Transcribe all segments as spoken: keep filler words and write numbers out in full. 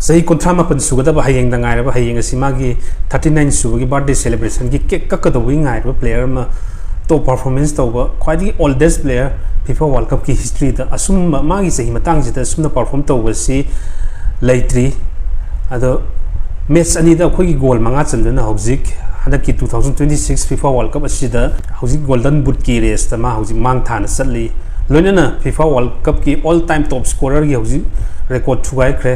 ꯆꯍꯤ ꯀꯨꯟꯊ꯭ꯔꯥ ꯃꯥꯄꯟ ꯁꯨꯒꯗꯕ, ꯍꯌꯦꯡꯗ ꯉꯥꯏꯔꯕ, ꯍꯌꯦꯡ ꯑꯁꯤ ꯃꯥꯒꯤ thirty nine ꯁꯨꯕꯒꯤ birthday celebrationꯒꯤ cake ꯀꯛꯀꯗꯧꯕꯒꯤ ꯉꯥꯏꯔꯕ player ꯑꯃ, top performance ꯇꯧꯕ, ꯈ꯭ꯋꯥꯏꯗꯒꯤ oldest player FIFA World Cupꯀꯤ historyꯗ ꯑꯁꯨꯝꯕ ꯃꯥꯒꯤ ꯆꯍꯤ ꯃꯇꯥꯡꯁꯤꯗ ꯑꯁꯨꯝꯅ perform ꯇꯧꯕꯁꯤ ꯂꯩꯇ꯭ꯔꯤ꯫ ꯑꯗꯣ match ꯑꯅꯤꯗ ꯑꯩꯈꯣꯏꯒꯤ goal ꯃꯉꯥ ꯆꯟꯗꯨꯅ ꯍꯧꯖꯤꯛ ꯍꯟꯗꯛꯀꯤ two thousand twenty six FIFA World Cup ꯑꯁꯤꯗ ꯍꯧꯖꯤꯛ Golden Bootꯀꯤ raceꯇ ꯃꯥ ꯍꯧꯖꯤꯛ ꯃꯥꯡ ꯊꯥꯅ ꯆꯠꯂꯤ꯫ ꯂꯣꯏꯅꯅ FIFA World Cupꯀꯤ all time top scorerꯒꯤ ꯍꯧꯖꯤꯛ record ꯊꯨꯒꯥꯏꯈ꯭ꯔꯦ꯫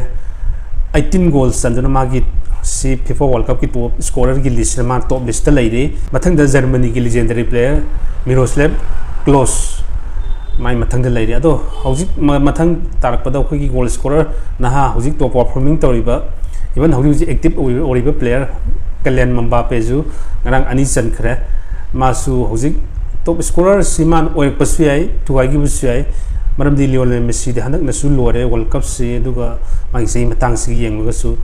eighteen goals ꯆꯟꯗꯨꯅ ꯃꯥꯒꯤ ꯁꯤ FIFA World Cupꯀꯤ top scorerꯒꯤ listꯁꯤꯗ ꯃꯥ top listꯇ ꯂꯩꯔꯤ꯫ ꯃꯊꯪꯗ Germanyꯒꯤ legendary player Miroslav Klose ꯃꯥꯏ ꯃꯊꯪꯗ ꯂꯩꯔꯤ꯫ ꯑꯗꯣ ꯍꯧꯖꯤꯛ ꯃ-, ꯃꯊꯪ ꯇꯥꯔꯛꯄꯗ ꯑꯩꯈꯣꯏꯒꯤ goal scorer ꯅꯍꯥ ꯍꯧꯖꯤꯛ top performing ꯇꯧꯔꯤꯕ, even ꯍꯧꯖꯤꯛ ꯍꯧꯖꯤꯛ active ꯑꯣꯏꯔꯤꯕ, ꯑꯣꯏꯔꯤꯕ player Kylian Mbappeꯁꯨ ꯉꯔꯥꯡ ꯑꯅꯤ ꯆꯟꯈ꯭ꯔꯦ꯫ ꯃꯥꯁꯨ ꯍꯧꯖꯤꯛ top scorerꯁꯤ ꯃꯥꯅ ꯑꯣꯏꯔꯛꯄꯁꯨ ꯌꯥꯏ, ꯊꯨꯒꯥꯏꯈꯤꯕꯁꯨ ꯌꯥꯏ꯫ ꯃꯔꯝꯗꯤ Lionel Messiꯗꯤ ꯍꯟꯗꯛꯅꯁꯨ ꯂꯣꯏꯔꯦ World Cupꯁꯤ, ꯑꯗꯨꯒ ꯃꯥꯒꯤ ꯆꯍꯤ ꯃꯇꯥꯡꯁꯤꯒ ꯌꯦꯡꯂꯒꯁꯨ꯫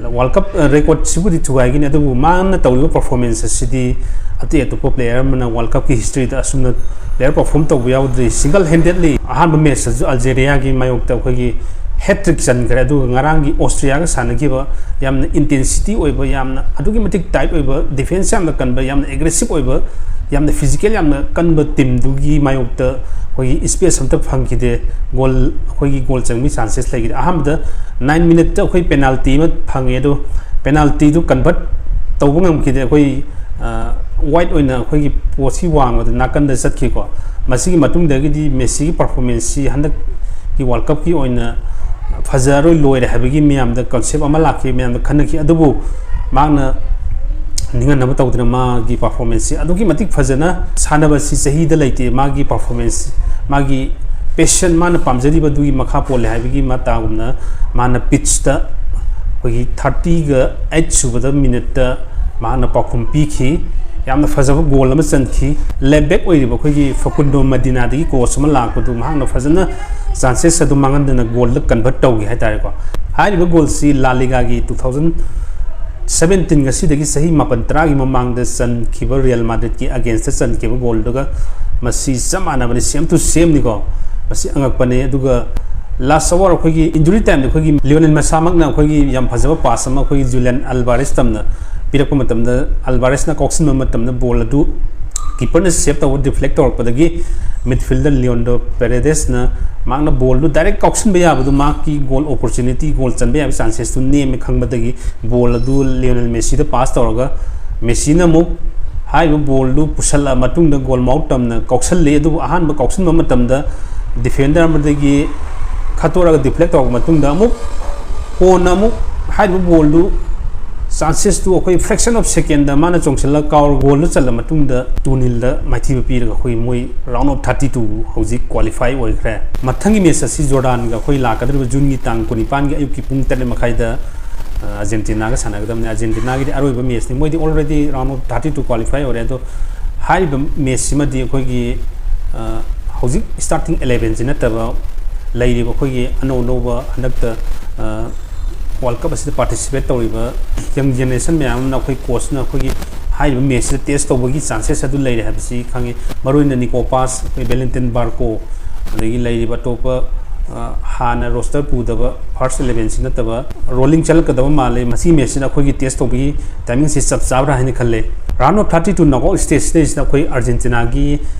World Cup, ꯑ, recordꯁꯤꯕꯨꯗꯤ ꯊꯨꯒꯥꯏꯒꯅꯤ, ꯑꯗꯨꯕꯨ ꯃꯥꯅ ꯇꯧꯔꯤꯕ performance ꯑꯁꯤꯗꯤ ꯑꯇꯩ ꯑꯇꯣꯞꯄ player ꯑꯃꯅ World Cupꯀꯤ historyꯗ ꯑꯁꯨꯝꯅ player perform ꯇꯧꯕ ꯌꯥꯎꯗ꯭ꯔꯤ꯫ Single handedly ꯑꯍꯥꯟꯕ matchꯇꯁꯨ Algeriaꯒꯤ ꯃꯥꯌꯣꯛꯇ ꯑꯩꯈꯣꯏꯒꯤ hat trick ꯆꯟꯈ꯭ꯔꯦ, ꯑꯗꯨꯒ ꯉꯔꯥꯡꯒꯤ Austriaꯒ ꯁꯥꯟꯅꯈꯤꯕ ꯌꯥꯝꯅ intensity ꯑꯣꯏꯕ, ꯌꯥꯝꯅ ꯑꯗꯨꯛꯀꯤ ꯃꯇꯤꯛ tight ꯑꯣꯏꯕ, defence ꯌꯥꯝꯅ ꯀꯟꯕ, ꯌꯥꯝꯅ aggressive ꯑꯣꯏꯕ, ꯌꯥꯝꯅ physical ꯌꯥꯝꯅ ꯀꯟꯕ teamꯗꯨꯒꯤ ꯃꯥꯌꯣꯛꯇ ꯑꯩꯈꯣꯏꯒꯤ space ꯑꯝꯇ ꯐꯪꯈꯤꯗꯦ꯫ Goal, ꯑꯩꯈꯣꯏꯒꯤ goal ꯆꯪꯕꯒꯤ chances ꯂꯩꯈꯤꯗꯦ꯫ ꯑꯍꯥꯟꯕꯗ nine minuteꯇ ꯑꯩꯈꯣꯏ penalty ꯑꯃ ꯐꯪꯉꯦ, ꯑꯗꯣ penaltyꯗꯨ convert ꯇꯧꯕ ꯉꯝꯈꯤꯗꯦ꯫ ꯑꯩꯈꯣꯏ, ꯑ, wide ꯑꯣꯏꯅ ꯑꯩꯈꯣꯏꯒꯤ postꯀꯤ ꯋꯥꯡꯃꯗ ꯅꯥꯀꯟꯗ ꯆꯠꯈꯤꯀꯣ꯫ ꯃꯁꯤꯒꯤ ꯃꯇꯨꯡꯗꯒꯤꯗꯤ Messiꯒꯤ performanceꯁꯤ ꯍꯟꯗꯛꯀꯤ World Cupꯀꯤ ꯑꯣꯏꯅ ꯐꯖꯔꯣꯏ, ꯂꯣꯏꯔꯦ ꯍꯥꯏꯕꯒꯤ ꯃꯌꯥꯝꯗ concept ꯑꯃ ꯂꯥꯛꯈꯤ, ꯃꯌꯥꯝꯗ ꯈꯟꯅꯈꯤ꯫ ꯑꯗꯨꯕꯨ ꯃꯍꯥꯛꯅ ꯅꯤꯡꯍꯟꯅꯕ ꯇꯧꯗꯅ ꯃꯥꯒꯤ performanceꯁꯤ ꯑꯗꯨꯛꯀꯤ ꯃꯇꯤꯛ ꯐꯖꯅ, ꯁꯥꯟꯅꯕꯁꯤ ꯆꯍꯤꯗ ꯂꯩꯇꯦ, ꯃꯥꯒꯤ performance, ꯃꯥꯒꯤ passion, ꯃꯥꯅ ꯄꯥꯝꯖꯔꯤꯕꯗꯨꯒꯤ ꯃꯈꯥ ꯄꯣꯜꯂꯦ ꯍꯥꯏꯕꯒꯤ ꯃꯇꯥꯒꯨꯝꯅ ꯃꯥꯅ pitchꯇ ꯑꯩꯈꯣꯏꯒꯤ thirty eight ꯁꯨꯕꯗ minuteꯇ ꯃꯍꯥꯛꯅ ꯄꯥꯎꯈꯨꯝ ꯄꯤꯈꯤ꯫ ꯌꯥꯝꯅ ꯐꯖꯕ goal ꯑꯃ ꯆꯟꯈꯤ꯫ Left back ꯑꯣꯏꯔꯤꯕ ꯑꯩꯈꯣꯏꯒꯤ Facundo Medinaꯗꯒꯤ cross ꯑꯃ ꯂꯥꯛꯄꯗꯨ ꯃꯍꯥꯛꯅ ꯐꯖꯅ chances ꯑꯗꯨ ꯃꯥꯡꯍꯟꯗꯅ goalꯗ convert ꯇꯧꯈꯤ ꯍꯥꯏꯇꯥꯔꯦꯀꯣ꯫ ꯍꯥꯏꯔꯤꯕ goalꯁꯤ La Ligaꯒꯤ two thousand seventeen, ꯉꯁꯤꯗꯒꯤ ꯆꯍꯤ ꯃꯥꯄꯟ ꯇꯔꯥꯒꯤ ꯃꯃꯥꯡꯗ ꯆꯟꯈꯤꯕ Real Madridꯀꯤ againstꯇ ꯆꯟꯈꯤꯕ goalꯗꯨꯒ ꯃꯁꯤ ꯆꯞ ꯃꯥꯟꯅꯕꯅꯤ, same to sameꯅꯤꯀꯣ꯫ ꯃꯁꯤ ꯑꯉꯛꯄꯅꯤ꯫ ꯑꯗꯨꯒ ꯂꯥꯁ ꯑꯋꯥꯔ ꯑꯩꯈꯣꯏꯒꯤ ꯏꯟꯖꯨꯔꯤ ꯇꯥꯏꯝꯗ ꯑꯩꯈꯣꯏꯒꯤ ꯂꯤꯑꯣꯅꯦꯜ ꯃꯁꯥꯃꯛꯅ ꯑꯩꯈꯣꯏꯒꯤ ꯌꯥꯝ ꯐꯖꯕ ꯄꯥꯁ ꯑꯃ ꯑꯩꯈꯣꯏꯒꯤ ꯖꯨꯂꯤꯌꯟ ꯑꯜꯕꯥꯔꯦꯁ ꯇꯝꯅ ꯄꯤꯔꯛꯄ ꯃꯇꯝꯗ, ꯑꯜꯕꯥꯔꯦꯁꯅ ꯀꯥꯎꯁꯤꯟꯕ ꯃꯇꯝꯗ ꯕꯣꯜ ꯑꯗꯨ ꯀꯤꯄꯔꯅ ꯁꯦꯞ ꯇꯧꯕ, ꯗꯤꯐ꯭ꯂꯦꯛ ꯇꯧꯔꯛꯄꯗꯒꯤ ꯃꯤꯗꯐꯤꯜꯗꯔ ꯂꯤꯌꯣꯟꯗꯣ ꯄꯦꯔꯦꯗꯦꯁꯅ ꯃꯍꯥꯛꯅ ꯕꯣꯜꯗꯨ ꯗꯥꯏꯔꯦꯛ ꯀꯥꯎꯁꯤꯟꯕ ꯌꯥꯕꯗꯨ, ꯃꯍꯥꯛꯀꯤ ꯒꯣꯜ ꯑꯣꯄꯣꯔꯆꯨꯅꯤꯇꯤ, ꯒꯣꯜ ꯆꯟꯕ ꯌꯥꯕ ꯆꯥꯟꯁꯦꯁꯇꯨ ꯅꯦꯝꯃꯦ ꯈꯪꯕꯗꯒꯤ ꯕꯣꯜ ꯑꯗꯨ ꯂꯤꯑꯣꯅꯦꯜ ꯃꯦꯁꯤꯗ ꯄꯥꯁ ꯇꯧꯔꯒ, ꯃꯦꯁꯤꯅ ꯑꯃꯨꯛ ꯍꯥꯏꯔꯤꯕ ꯕꯣꯜꯗꯨ ꯄꯨꯁꯜꯂꯛꯑ ꯃꯇꯨꯡꯗ ꯒꯣꯜ ꯃꯥꯎꯠ ꯇꯝꯅ ꯀꯥꯎꯁꯜꯂꯤ꯫ ꯑꯗꯨꯕꯨ ꯑꯍꯥꯟꯕ ꯀꯥꯎꯁꯟꯕ ꯃꯇꯝꯗ ꯗꯤꯐꯦꯟꯗꯔ ꯑꯃꯗꯒꯤ ꯈꯠꯇꯣꯔꯒ ꯗꯤꯐ꯭ꯂꯦꯛ ꯇꯧꯔꯕ ꯃꯇꯨꯡꯗ ꯑꯃꯨꯛ ꯀꯣꯟꯅ ꯑꯃꯨꯛ ꯍꯥꯏꯔꯤꯕ ꯕꯣꯜꯗꯨ ꯆꯥꯟꯁꯦꯁꯇꯨ ꯑꯩꯈꯣꯏ fraction of secondꯗ ꯃꯥꯅ ꯆꯣꯡꯁꯤꯜꯂꯒ ꯀꯥꯎꯔ ꯒꯣꯜꯗꯨ ꯆꯜꯂ ꯃꯇꯨꯡꯗ two nilꯗ ꯃꯥꯏꯊꯤꯕ ꯄꯤꯔꯒ ꯑꯩꯈꯣꯏ ꯃꯣꯏ round of thirty two ꯍꯧꯖꯤꯛ ꯀ꯭ꯋꯥꯂꯤꯐꯥꯏ ꯑꯣꯏꯈ꯭ꯔꯦ꯫ ꯃꯊꯪꯒꯤ ꯃꯦꯠꯆ ꯑꯁꯤ ꯖꯣꯔꯗꯥꯟꯒ ꯑꯩꯈꯣꯏ ꯂꯥꯛꯀꯗꯧꯔꯤꯕ ꯖꯨꯟꯒꯤ ꯇꯥꯡ ꯀꯨꯟꯅꯤꯄꯥꯟꯒꯤ ꯑꯌꯨꯛꯀꯤ ꯄꯨꯡ ꯇꯔꯦꯠ ꯃꯈꯥꯏꯗ, ꯑ, ꯑꯥꯔꯖꯦꯟꯇꯤꯅꯥꯒ ꯁꯥꯟꯅꯒꯗꯕꯅꯤ꯫ ꯑꯥꯔꯖꯦꯟꯇꯤꯅꯥꯒꯤꯗꯤ ꯑꯔꯣꯏꯕ ꯃꯦꯠꯆꯅꯤ꯫ ꯃꯣꯏꯗꯤ already round of thirty two qualify ꯑꯣꯏꯔꯦ꯫ ꯑꯗꯣ ꯍꯥꯏꯔꯤꯕ ꯃꯦꯠꯆꯁꯤꯃꯗꯤ ꯑꯩꯈꯣꯏꯒꯤ, ꯑ, ꯍꯧꯖꯤꯛ starting elevenꯁꯤ ꯅꯠꯇꯕ ꯂꯩꯔꯤꯕ ꯑꯩꯈꯣꯏꯒꯤ ꯑꯅꯧ ꯑꯅꯧꯕ ꯍꯟꯗꯛꯇ, ꯑ, ꯋꯥꯔꯜ ꯀꯞ ꯑꯁꯤꯗ ꯄꯥꯔꯇꯤꯁꯤꯄꯦꯠ ꯇꯧꯔꯤꯕ ꯌꯪ ꯖꯦꯅꯦꯔꯦꯁꯟ ꯃꯌꯥꯝ ꯑꯃꯅ ꯑꯩꯈꯣꯏ ꯀꯣꯆꯅ ꯑꯩꯈꯣꯏꯒꯤ ꯍꯥꯏꯔꯤꯕ ꯃꯦꯠꯁꯁꯤꯗ ꯇꯦꯁ ꯇꯧꯕꯒꯤ ꯆꯥꯟꯁꯦꯁ ꯑꯗꯨ ꯂꯩꯔꯦ ꯍꯥꯏꯕꯁꯤ ꯈꯪꯉꯤ꯫ ꯃꯔꯨꯑꯣꯏꯅ ꯅꯤꯀꯣ ꯄꯥꯁ, ꯑꯩꯈꯣꯏ ꯚꯦꯂꯦꯟꯇꯤꯟ ꯕꯥꯔꯀꯣ, ꯑꯗꯒꯤ ꯂꯩꯔꯤꯕ ꯑꯇꯣꯞꯄ, ꯑ, ꯍꯥꯟꯅ ꯔꯣꯁꯇꯔ ꯄꯨꯗꯕ ꯐꯥꯔꯁ ꯏꯂꯦꯚꯦꯟꯁꯤ ꯅꯠꯇꯕ ꯔꯣꯂꯤꯡ ꯆꯠꯂꯛꯀꯗꯕ ꯃꯥꯜꯂꯦ꯫ ꯃꯁꯤ ꯃꯦꯠꯁꯁꯤꯗ ꯑꯩꯈꯣꯏꯒꯤ ꯇꯦꯁ ꯇꯧꯕꯒꯤ ꯇꯥꯏꯃꯤꯡꯁꯤ ꯆꯞ ꯆꯥꯕ꯭ꯔꯥ ꯍꯥꯏꯅ ꯈꯜꯂꯦ꯫ Round of thirty two knockout stageꯁꯤꯗꯩꯁꯤꯗ ꯑꯩꯈꯣꯏ ꯑꯥꯔꯖꯦꯟꯇꯤꯅꯥꯒꯤ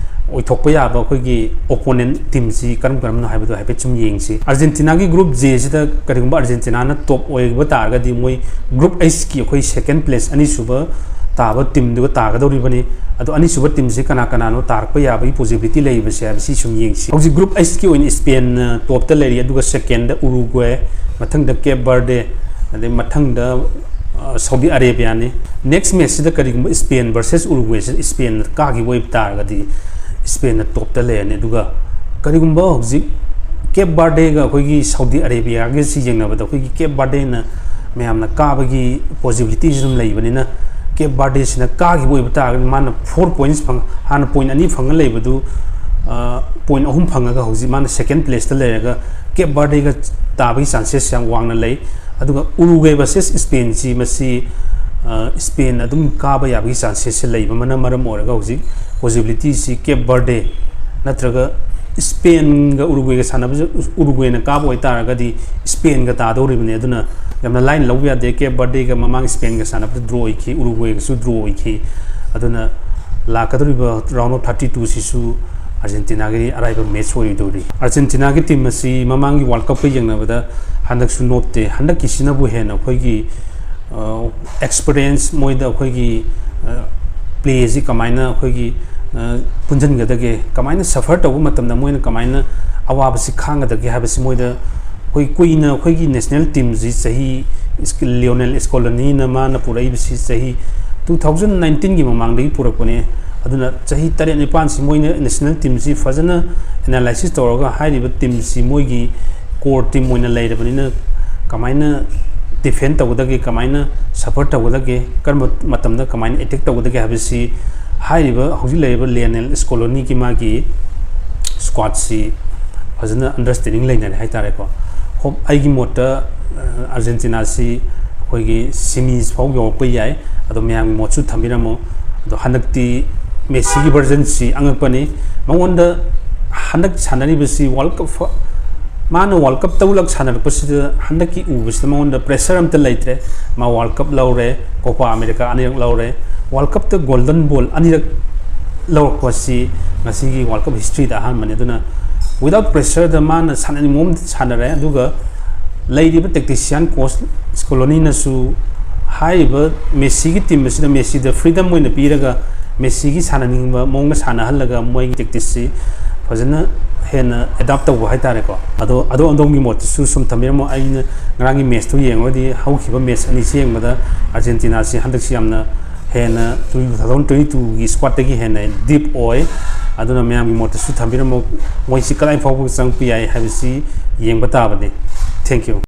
ꯑꯣꯏꯊꯣꯛꯄ ꯌꯥꯕ ꯑꯩꯈꯣꯏꯒꯤ ꯑꯣꯄꯣꯅꯦꯟ ꯇꯤꯝꯁꯤ ꯀꯔꯝ ꯀꯔꯝꯕꯅꯣ ꯍꯥꯏꯕꯗꯣ ꯍꯥꯏꯐꯦꯠ ꯁꯨꯝ ꯌꯦꯡꯁꯤ꯫ ꯑꯥꯔꯖꯦꯟꯇꯤꯅꯥꯒꯤ group Jꯁꯤꯗ ꯀꯔꯤꯒꯨꯝꯕ ꯑꯥꯔꯖꯦꯟꯇꯤꯅꯥꯅ ꯇꯣꯞ ꯑꯣꯏꯕ ꯇꯥꯔꯒꯗꯤ ꯃꯣꯏ group Hꯀꯤ ꯑꯩꯈꯣꯏ ꯁꯦꯀꯦꯟ ꯄ꯭ꯂꯦꯁ ꯑꯅꯤꯁꯨꯕ ꯇꯥꯕ ꯇꯤꯝꯗꯨꯒ ꯇꯥꯒꯗꯧꯔꯤꯕꯅꯤ꯫ ꯑꯗꯣ ꯑꯅꯤꯁꯨꯕ ꯇꯤꯝꯁꯤ ꯀꯅꯥ ꯀꯅꯥꯅꯣ ꯇꯥꯔꯛꯄ ꯌꯥꯕꯒꯤ ꯄꯣꯁꯤꯕꯤꯂꯤꯇꯤ ꯂꯩꯕꯁꯦ ꯍꯥꯏꯕꯁꯤ ꯁꯨꯝ ꯌꯦꯡꯁꯤ꯫ ꯍꯧꯖꯤꯛ group Hꯀꯤ ꯑꯣꯏꯅ ꯏꯁꯄꯦꯟꯅ ꯇꯣꯞꯇ ꯂꯩꯔꯤ, ꯑꯗꯨꯒ ꯁꯦꯀꯦꯟꯗ ꯎꯔꯨꯒ꯭ꯋꯦ, ꯃꯊꯪꯗ ꯀꯦꯞ ꯕꯔꯗꯦ, ꯑꯗꯩ ꯃꯊꯪꯗ, ꯑ, ꯁꯥꯎꯗꯤ ꯑꯔꯦꯕꯤꯌꯥꯅꯤ꯫ ꯅꯦꯛꯁ ꯃꯦꯠꯁꯁꯤꯗ ꯀꯔꯤꯒꯨꯝꯕ ꯏꯁꯄꯦꯟ versus ꯎꯔꯨꯒ꯭ꯋꯦꯁꯤꯗ ꯏꯁꯄꯦꯟꯅ ꯀꯥꯈꯤꯕ ꯑꯣꯏꯕ ꯇꯥꯔꯒꯗꯤ ꯏꯁꯄꯦꯟꯅ ꯇꯣꯞꯇ ꯂꯩꯔꯅꯤ꯫ ꯑꯗꯨꯒ ꯀꯔꯤꯒꯨꯝꯕ ꯍꯧꯖꯤꯛ ꯀꯦꯞ ꯕꯥꯔꯗꯦꯒ ꯑꯩꯈꯣꯏꯒꯤ ꯁꯥꯎꯗꯤ ꯑꯔꯦꯕꯤꯌꯥꯒꯁꯤ ꯌꯦꯡꯅꯕꯗ ꯑꯩꯈꯣꯏꯒꯤ ꯀꯦꯞ ꯕꯥꯔꯗꯦꯅ ꯃꯌꯥꯝꯅ ꯀꯥꯕꯒꯤ ꯄꯣꯁꯤꯕꯤꯂꯤꯇꯤꯁꯤ ꯑꯗꯨꯝ ꯂꯩꯕꯅꯤꯅ, ꯀꯦꯞ ꯕꯥꯔꯗꯦꯁꯤꯅ ꯀꯥꯈꯤꯕ ꯑꯣꯏꯕ ꯇꯥꯔꯒꯗꯤ ꯃꯥꯅ ꯐꯣꯔ ꯄꯣꯏꯟꯠꯁ ꯐꯪ-, ꯍꯥꯟꯅ ꯄꯣꯏꯟꯠ ꯑꯅꯤ ꯐꯪꯉ ꯂꯩꯕꯗꯨ, ꯑ, ꯄꯣꯏꯟꯠ ꯑꯍꯨꯝ ꯐꯪꯉꯒ ꯍꯧꯖꯤꯛ ꯃꯥꯅ ꯁꯦꯀꯦꯟ ꯄ꯭ꯂꯦꯁꯇ ꯂꯩꯔꯒ ꯀꯦꯞ ꯕꯥꯔꯗꯦꯒ ꯇꯥꯕꯒꯤ ꯆꯥꯟꯁꯦꯁ ꯌꯥꯝ ꯋꯥꯡꯅ ꯂꯩ꯫ ꯑꯗꯨꯒ ꯎꯔꯨꯒ꯭ꯋꯦ versus ꯏꯁꯄꯦꯟꯁꯤ ꯃꯁꯤ, ꯑ, ꯏꯁꯄꯦꯟ ꯑꯗꯨꯝ ꯀꯥꯕ ꯌꯥꯕꯒꯤ ꯆꯥꯟꯁꯦꯁꯁꯦ ꯂꯩꯕ ꯑꯃꯅ ꯃꯔꯝ ꯑꯣꯏꯔꯒ ꯍꯧꯖꯤꯛ ꯄꯣꯁꯤꯕꯤꯂꯤꯇꯤꯁꯤ ꯀꯦꯞ ꯕꯥꯔꯗꯦ ꯅꯠꯇ꯭ꯔꯒ ꯏꯁꯄꯦꯟꯒ ꯎꯔꯨꯒ꯭ꯋꯦꯒ ꯁꯥꯟꯅꯕꯁꯦ, ꯎꯔꯨꯒ꯭ꯋꯦꯅ ꯀꯥꯕ ꯑꯣꯏꯇꯥꯔꯒꯗꯤ ꯏꯁꯄꯦꯟꯒ ꯇꯥꯗꯧꯔꯤꯕꯅꯤ꯫ ꯑꯗꯨꯅ ꯌꯥꯝꯅ ꯂꯥꯏꯅ ꯂꯧꯕ ꯌꯥꯗꯦ꯫ ꯀꯦꯞ ꯕꯔꯗꯦꯒ ꯃꯃꯥꯡ ꯏꯁꯄꯦꯟꯒ ꯁꯥꯟꯅꯕꯗ ꯗ꯭ꯔꯣ ꯑꯣꯏꯈꯤ, ꯎꯔꯨꯒ꯭ꯋꯦꯒꯁꯨ ꯗ꯭ꯔꯣ ꯑꯣꯏꯈꯤ꯫ ꯑꯗꯨꯅ ꯂꯥꯛꯀꯗꯧꯔꯤꯕ round of thirty two ꯁꯤꯁꯨ ꯑꯥꯔꯖꯦꯟꯇꯤꯅꯥꯒꯤꯗꯤ ꯑꯔꯥꯏꯕ ꯃꯦꯠꯆ ꯑꯣꯏꯔꯣꯏꯗꯧꯔꯤ꯫ ꯑꯥꯔꯖꯦꯟꯇꯤꯅꯥꯒꯤ ꯇꯤꯝ ꯑꯁꯤ ꯃꯃꯥꯡꯒꯤ ꯋꯥꯔꯜ ꯀꯞꯀ ꯌꯦꯡꯅꯕꯗ ꯍꯟꯗꯛꯁꯨ ꯅꯣꯞꯇꯦ꯫ ꯍꯟꯗꯛꯀꯤꯁꯤꯅꯕꯨ ꯍꯦꯟꯅ ꯑꯩꯈꯣꯏꯒꯤ ꯑꯦꯛꯁꯄꯤꯔꯤꯌꯦꯟꯁ, ꯃꯣꯏꯗ ꯑꯩꯈꯣꯏꯒꯤ ꯄ꯭ꯂꯦꯁꯤ ꯀꯃꯥꯏꯅ ꯑꯩꯈꯣꯏꯒꯤ ꯄꯨꯟꯁꯤꯟꯒꯗꯒꯦ, ꯀꯃꯥꯏꯅ ꯁꯐꯔ ꯇꯧꯕ ꯃꯇꯝꯗ ꯃꯣꯏꯅ ꯀꯃꯥꯏꯅ ꯑꯋꯥꯕꯁꯤ ꯈꯥꯡꯒꯗꯒꯦ ꯍꯥꯏꯕꯁꯤ ꯃꯣꯏꯗ ꯑꯩꯈꯣꯏ ꯀꯨꯏꯅ ꯑꯩꯈꯣꯏꯒꯤ ꯅꯦꯁꯅꯦꯜ ꯇꯤꯝꯁꯤ ꯆꯍꯤ ꯂꯤꯑꯣꯅꯦꯜ ꯏꯁꯀꯣꯂꯅꯤꯅ ꯃꯥꯅ ꯄꯨꯔꯛꯏꯕꯁꯤ ꯆꯍꯤ two thousand nineteenꯒꯤ ꯃꯃꯥꯡꯗꯒꯤ ꯄꯨꯔꯛꯄꯅꯦ꯫ ꯑꯗꯨꯅ ꯆꯍꯤ ꯇꯔꯦꯠ ꯅꯤꯄꯥꯟꯁꯤ ꯃꯣꯏꯅ ꯅꯦꯁꯅꯦꯜ ꯇꯤꯝꯁꯤ ꯐꯖꯅ ꯑꯦꯅꯥꯂꯥꯏꯁꯤꯁ ꯇꯧꯔꯒ ꯍꯥꯏꯔꯤꯕ ꯇꯤꯝꯁꯤ ꯃꯣꯏꯒꯤ core team ꯑꯣꯏꯅ ꯂꯩꯔꯕꯅꯤꯅ ꯀꯃꯥꯏꯅ ꯗꯤꯐꯦꯟ ꯇꯧꯒꯗꯒꯦ, ꯀꯃꯥꯏꯅ ꯁꯐꯔ ꯇꯧꯒꯗꯒꯦ, ꯀꯔꯝꯕ ꯃꯇꯝꯗ ꯀꯃꯥꯏꯅ ꯑꯦꯇꯦꯛ ꯇꯧꯒꯗꯒꯦ ꯍꯥꯏꯕꯁꯤ ꯍꯥꯏꯔꯤꯕ ꯍꯧꯖꯤꯛ ꯂꯩꯔꯤꯕ ꯂꯤꯑꯣꯅꯦꯜ ꯏꯁꯀꯣꯂꯣꯅꯤꯒꯤ ꯃꯥꯒꯤ ꯁ꯭ꯀ꯭ꯋꯥꯠꯁꯤ ꯐꯖꯅ ꯑꯟꯗꯔꯁꯇꯦꯟꯗꯤꯡ ꯂꯩꯅꯔꯦ ꯍꯥꯏꯇꯥꯔꯦꯀꯣ꯫ ꯍꯣꯞ, ꯑꯩꯒꯤ ꯃꯣꯠꯇ ꯑꯥꯔꯖꯦꯟꯇꯤꯅꯥꯁꯤ ꯑꯩꯈꯣꯏꯒꯤ ꯁꯤꯃꯤꯁ ꯐꯥꯎ ꯌꯧꯔꯛꯄ ꯌꯥꯏ꯫ ꯑꯗꯣ ꯃꯌꯥꯝꯒꯤ ꯃꯣꯠꯁꯨ ꯊꯝꯕꯤꯔꯝꯃꯨ꯫ ꯑꯗꯣ ꯍꯟꯗꯛꯇꯤ ꯃꯦꯁꯤꯒꯤ ꯚꯔꯖꯟꯁꯤ ꯑꯉꯛꯄꯅꯤ꯫ ꯃꯉꯣꯟꯗ ꯍꯟꯗꯛ ꯁꯥꯟꯅꯔꯤꯕꯁꯤ ꯋꯥꯔꯜ ꯀꯞ ꯐ-, ꯃꯥꯅ ꯋꯥꯔꯜ ꯀꯞ ꯇꯔꯨꯛꯂꯛ ꯁꯥꯟꯅꯔꯛꯄꯁꯤꯗ ꯍꯟꯗꯛꯀꯤ ꯎꯕꯁꯤꯗ ꯃꯉꯣꯟꯗ ꯄ꯭ꯔꯦꯁꯔ ꯑꯝꯇ ꯂꯩꯇ꯭ꯔꯦ꯫ ꯃꯥ ꯋꯥꯔꯜ ꯀꯞ ꯂꯧꯔꯦ, ꯀꯣꯄꯥ ꯑꯃꯦꯔꯤꯀꯥ ꯑꯅꯤꯔꯛ ꯂꯧꯔꯦ, ꯋꯥꯔꯜ ꯀꯞꯇ ꯒꯣꯜꯗꯟ ꯕꯣꯜ ꯑꯅꯤꯔꯛ ꯂꯧꯔꯛꯄꯁꯤ ꯉꯁꯤꯒꯤ ꯋꯥꯔꯜ ꯀꯞ ꯍꯤꯁꯇ꯭ꯔꯤꯗ ꯑꯍꯥꯟꯕꯅꯤ꯫ ꯑꯗꯨꯅ without pressureꯗ ꯃꯥꯅ ꯁꯥꯟꯅꯅꯤꯡꯕ ꯃꯑꯣꯡꯗ ꯁꯥꯟꯅꯔꯦ꯫ ꯑꯗꯨꯒ ꯂꯩꯔꯤꯕ ꯇꯦꯛꯇꯤꯁꯤꯌꯥꯟ ꯀꯣꯆ ꯁ꯭ꯀꯣꯂꯣꯅꯤꯅꯁꯨ ꯍꯥꯏꯔꯤꯕ ꯃꯦꯁꯤꯒꯤ ꯇꯤꯝ ꯑꯁꯤꯗ ꯃꯦꯁꯤꯗ ꯐ꯭ꯔꯤꯗꯝ ꯑꯣꯏꯅ ꯄꯤꯔꯒ ꯃꯦꯁꯤꯒꯤ ꯁꯥꯟꯅꯅꯤꯡꯕ ꯃꯑꯣꯡꯗ ꯁꯥꯟꯅꯍꯜꯂꯒ ꯃꯣꯏꯒꯤ ꯇꯦꯛꯇꯤꯁꯁꯤ ꯐꯖꯅ ꯍꯦꯟꯅ ꯑꯦꯗꯥꯞ ꯇꯧꯕ ꯍꯥꯏꯇꯥꯔꯦꯀꯣ꯫ ꯑꯗꯣ ꯑꯗꯣ ꯑꯗꯣꯝꯒꯤ ꯃꯣꯠꯇꯁꯨ ꯁꯨꯝ ꯊꯝꯕꯤꯔꯝꯃꯣ꯫ ꯑꯩꯅ ꯉꯔꯥꯡꯒꯤ ꯃꯦꯠꯁꯇꯨ ꯌꯦꯡꯉꯨꯔꯗꯤ ꯍꯧꯈꯤꯕ ꯃꯦꯠꯁ ꯑꯅꯤꯁꯤ ꯌꯦꯡꯕꯗ ꯑꯥꯔꯖꯦꯟꯇꯤꯅꯥꯁꯤ ꯍꯟꯗꯛꯁꯤ ꯌꯥꯝꯅ ꯍꯦꯟꯅ two thousand twenty twoꯒꯤ ꯁ꯭ꯀ꯭ꯋꯥꯠꯇꯒꯤ ꯍꯦꯟꯅ ꯗꯤꯞ ꯑꯣꯏ꯫ ꯑꯗꯨꯅ ꯃꯌꯥꯝꯒꯤ ꯃꯣꯠꯇꯁꯨ ꯊꯝꯕꯤꯔꯝꯃꯣ꯫ ꯃꯣꯏꯁꯤ ꯀꯗꯥꯏ ꯐꯥꯎꯕ ꯆꯪꯉꯛꯄ ꯌꯥꯏ ꯍꯥꯏꯕꯁꯤ ꯌꯦꯡꯕ ꯇꯥꯕꯅꯤ꯫ Thank you꯫